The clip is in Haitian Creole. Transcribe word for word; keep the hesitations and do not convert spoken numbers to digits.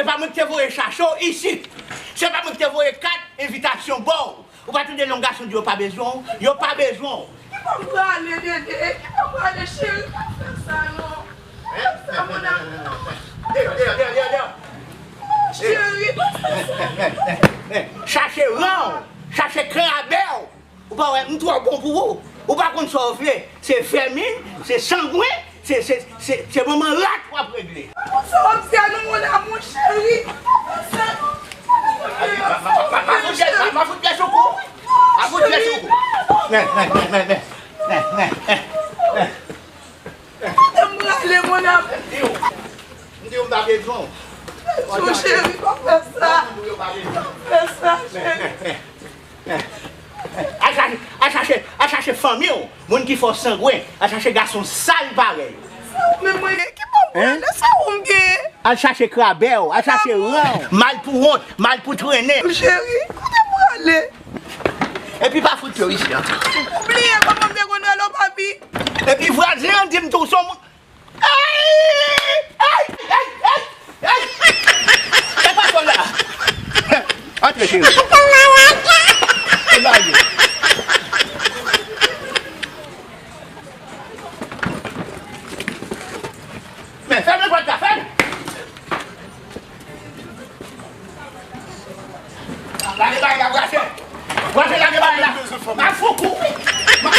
pa mwen ki te voye chache w isit. Se pa mwen ki te voye kat envitasyon ba w. Ou pa tande lè yon gason di yo pa bezwen w? Yo pa bezwen w. Ki bò m prale, Dede? Ki bò m prale, cheri? Pa fè sa, non. Pa fè sa, mon amour. Dede, dede, dede, dede. Cheri, pa fè sa. Chache ran w, chache krabè w. Ou pa wè, m twò bon pou ou. Ou pa konn sa w vle. Se vèmin, se sangwen, se, se, se, se manman rat w ap regle. Sa w ap di a non, mon amour, cheri. Pa fè sa non. Ma, ma, ma, ma fout pyès, ma, ma fout pyès sou kou. Ma fout pyès sou kou. Men, men, men, men, men. Men, men, men, men. Kote m prale, mon amour? M di w, m di w m pa bezwen w. Cheri, pa fè sa. Pa fè sa, cheri. Al chache, al chache, al chache fanmi w, moun ki fè w sangwen, al chache gason sal parèy ou. Sa ou menm mwen gen? Ki bò m prale? Sa ou m gen? Al chache krabè w, al chache ran w, mal pou wont, mal pou trennen. Cheri, kote m prale? Epi pa fout pye w isi an. Ou bliye kòman m te konn rele w papi? Epi vwazen an di m tou w se yon moun. Ay! Ay! Ay! Ay! Ay! E pa fò la. Antre, cheri. E ba yo. Men, fèmen pòt la, fèmen. Lage bagay la, brase. Brase, lage bagay la. Ma foukou. Ma